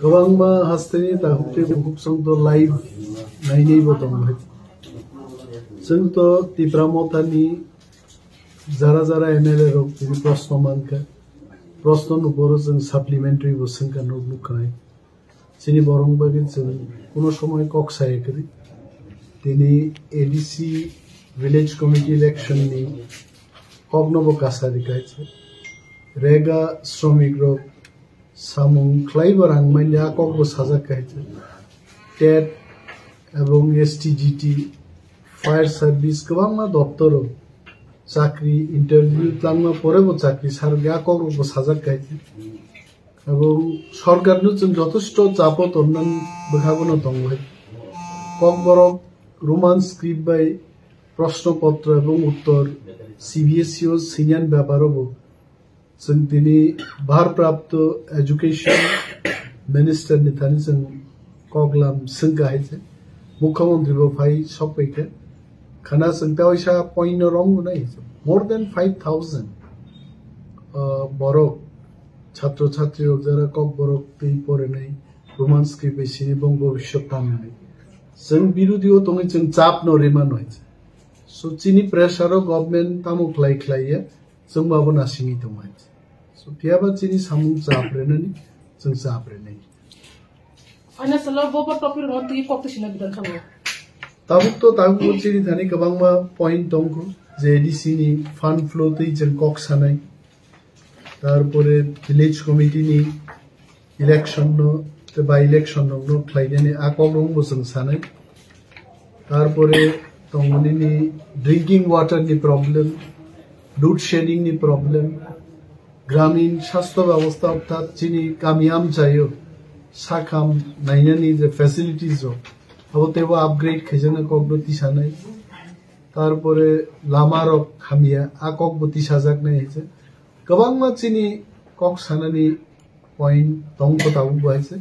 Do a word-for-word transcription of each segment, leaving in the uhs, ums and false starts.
Kwbangma hasteni takhuk tei bukhuk chwng to live nainaibo tongo hai. Chwng to Tipra Mothani jara jara M L A rok tini proshno mankha. Proshno ni uporo chwng supplementary bo swngkha, nuk nukha hai. Chini borok bagwi chwng kuno somoy kok saya kwrwi. Tini A D C village committee election ni kokno bo kasa rikha hai. Rega sromik rok samung khlaibo rang manya kokbo sajak hai. Tet ebong S T G T, fire service kwbangma doptoro chakri interview tlangma porebo chakri sarok ya kokrokbo sajak hai. Ebong sorkarno chwng jotosto chapo tonnani bwkhagono tongo hai. Kokborok Roman script bai proshno potro ebong uttor C B S E o swinyani beparo bo chwng tini bharprapto education minister ni thani chwng koklam swngkha hai se. Mukhyamantri bo phai sokpaikha. Khana chwng ta waisa point no romgo nai. More than five thousand, uh, borok, chhatro chhatri rok jara kokborok twi porinai, Roman script bai sini bong bobishyot tamnai. Chwng birodi o tongwi chwng chap no rima noi. So chini pressure o government tamo khlai khlai ya, chwng bo abo nasingwi tongmai. So phiyaba chini samung chap renani, chwng chap renai. Ana salo bo bo topic no twi kok twi sina bidan khamu. Tabuk to tabuk bo chini thani kwbangma point tongkho, je A D C ni fund flow twi chwng kok sanai. Tarpore village committee ni election no, te by election no, no khlainani a kok rong bo chwng sanai. Tarpore tongmani ni drinking water ni problem, load shedding ni problem, gramin sastho byabostha orthat chini kami amchaio sakham nainani je facilities rok, abo teibo upgrade khaijana kokno tisanai. Tarpore lama rok hamya, a kokbo tisajaknai hai se. Kwbangma chini kok sanani point tongkho tabuk bo hai se.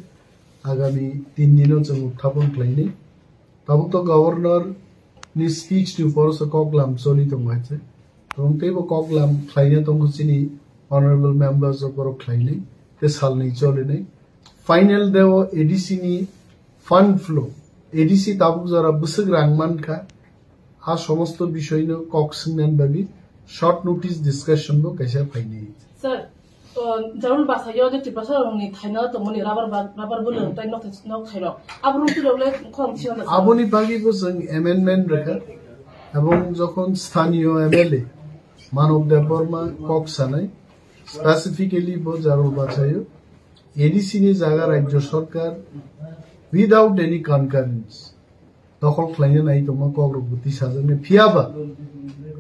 Agami tin dino chwng uthapon khlainai. Tabuk to governor ni speech ni upor se koklam choli tongo hai se. Tong teibo koklam khlaina tongo chini honorable members of borok khlainai. Te salnwi cholinai. Final day o A D C ni fund flow, A D C tabuk jora bwswk rang mankha, a somosto bishoino kok swngnani bagwi short notice discussion bo kaisa phainai. Sir, uh, Jarul Basayo je Tiprasa rokni thaino tongmani rubber ba-, rubber bwlwng tei nok, nok thairok. Abo rung twi rok le khorang siyang da, sir. Aboni bagwi bo chwng amendment rwkha. Ebong jokhon sthaniyo M L A Manob Debbarma kok sanai, specifically bo Jarul Basayo A D C ni jaga Rajya Sarkar without any concurrence dokhol khlaina nai tongma kokrok bo tisajaknai. Phiyaba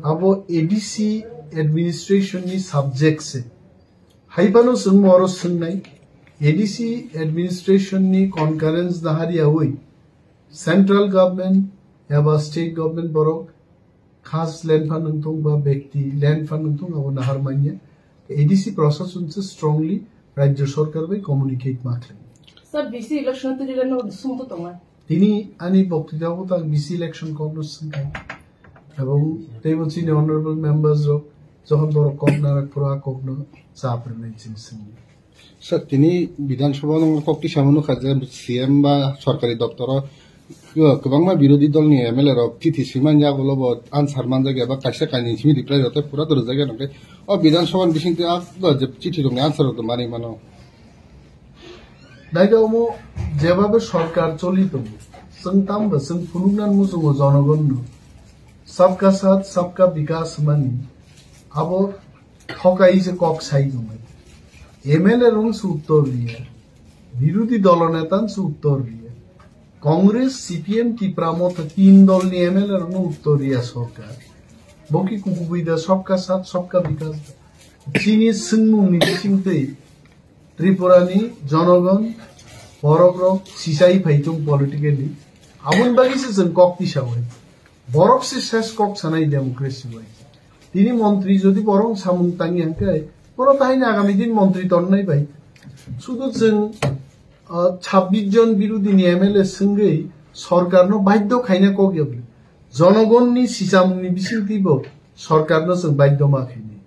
abo A D C administration ni subject se. Haibano chwng oro swngnai, A D C administration ni concurrence nahariyawi central government eba state government borok khas lenpha nungthung ba bekti lenpha nungthung abo nahar manya. A D C prosason se strongly Rajya Sarkar bai communicate ma khlai. Sir, B C election twi rila no sum to tonga. Tini ani boktwita bo tak B C election kok no swngkha. Ebong teibo chini honorable members rok jokhon borok kok narak phuru a kok no chap rwnai chini swngdi. Sir, tini Bidhan Sabha no kok tisa mano kha je C M ba sorkari doptoro, uh, kwbangma birodhi dol ni M L A rok chithi swimani yagulo bo answer manjak ya ba kaisa kainwi simi reply rok tei pura to rwjak ya nokhe. O Bidhan Sabha ni bisingtwi a, uh, je chithi rok ni answer rok to manwi mano. Naikhe omo jebabe sorkar choli tongo, chwng tamo chwng phunuknani muchungo jonogon no. Sabka Saath, Sabka Vikas hwnmani abo thokai se kok sai tongmani. M L A rong se uttor riya, birodhi dolo neta se uttor riya. Congress, C P M, Tipra Motha tin dol ni M L A rong no uttor riya sorkar. Bo ki kukubui da Sabka Saath, Sabka Vikas da. Chini swngmung ni bisingtwi Tripura ni jonogon borok rok sisai phai thung politically. Aboni bagwi se chwng kok tisa bai. Borok se ses kok sanai democracy bai. Tini montri jodi borok samung tangi hwnkhe, bono tahini agami din montri tonnai bai. Sudu chwng, ah, chhabbish jon birodhi ni M L A swngwi sorkar no baidhyo khaina kok yabli. Jonogon ni sichamung ni bisingtwi bo sorkar no chwng baidhyo ma khainai.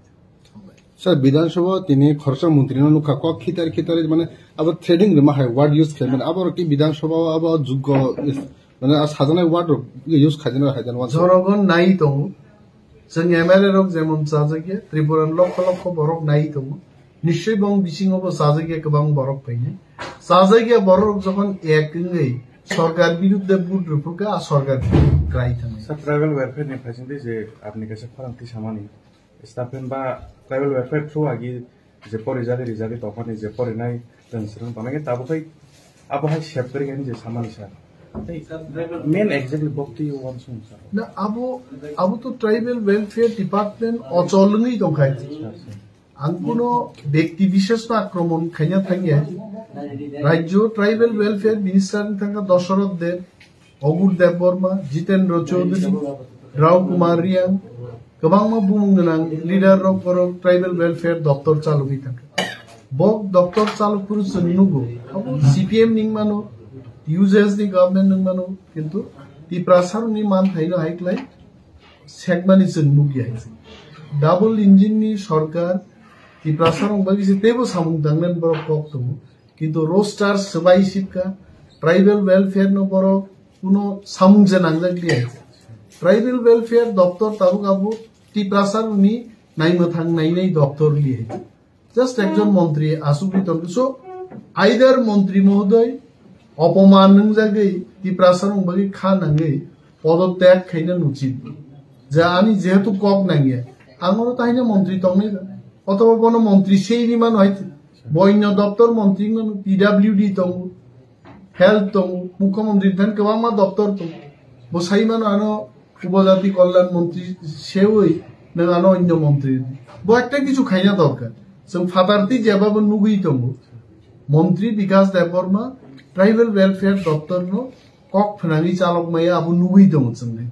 Sir, Bidhan Sabha tini khoroksa montri no nukha, kok khitar khitar mane abo threading rima hai word use khlai mane abo ki Bidhan Sabha abo juggo is-, mane a sajanai word rok use khaijana hai jan wan. Jorogon nai tongo. Chwng M L A rok jemon chajakya, Tripura lokho lokho borok nai tongo. Nischoi bong bisingo bo chajakya kwbang borok phainai. Chajakya borok jokhon ek wngwi sorkar biruddhe vote rwphurkha, a sorkar krai thangwi. Sir, tribal welfare ni phaisingdi je apni kaisa khorang tisamani. Staff ba tribal welfare through agi je pori jari rijari tongphani je porinai rang srang tongnai tabuk hai abo hai sep kori kani je samani sir. Tei main exactly bokti wansung sir. Na abo, abo to tribal welfare department ochol wngwi tongkha. Sir, sir. Ang kuno bekti bishesh no akromon khaina thangya. Rajyo tribal welfare minister ni thangkha Dosoroth Deb, Ogur Debbarma, Jitendra Chaudhary, Rao Kumar Riang, kwbangma bumung gwnang leader rok borok tribal welfare doptor chalogwi thangkha. Bok doptor chalok phuru chwng nugo, abo C P M ni wngmano, U J S ni government ni wngmano, kintu Tiprasa rokni manthaino hai klai sekmani chwng nukya hai se. Double engine ni sorkar Tiprasa rok bagwi se teibo samung tangnani borok kok tongo. Kintu roster swbai sipka, tribal welfare no borok kuno samung je nangjak liya. Tribal welfare doptor tabuk abo Tiprasa rokni naimwthang nainai doptor liya. Just ekjon montri asugwi tongkha. So, either montri mohodoy opoman nwngjagwi Tiprasa rok bagwi kha nangwi podotyag khaina nuchit. Je ani jehetu kok nangya, ang oro tahina montri tongnai ba. Othoba bono montri sei rimano hai, bo onyo doptor montri wngmano, P W D tongo, health tongo, mukhyamantri thani kwbangma doptor tongo. Bo sai mano ano upojati kalyan montri sewi nwng ano onyo montri. Bo ekta kichu khaina dorkar. Chwng phatarti jeba bo nugwi tongo. Montri Bikas Debbarma tribal welfare doptor no kok phnangwi chalok maya abo nugwi tongo chwng nai.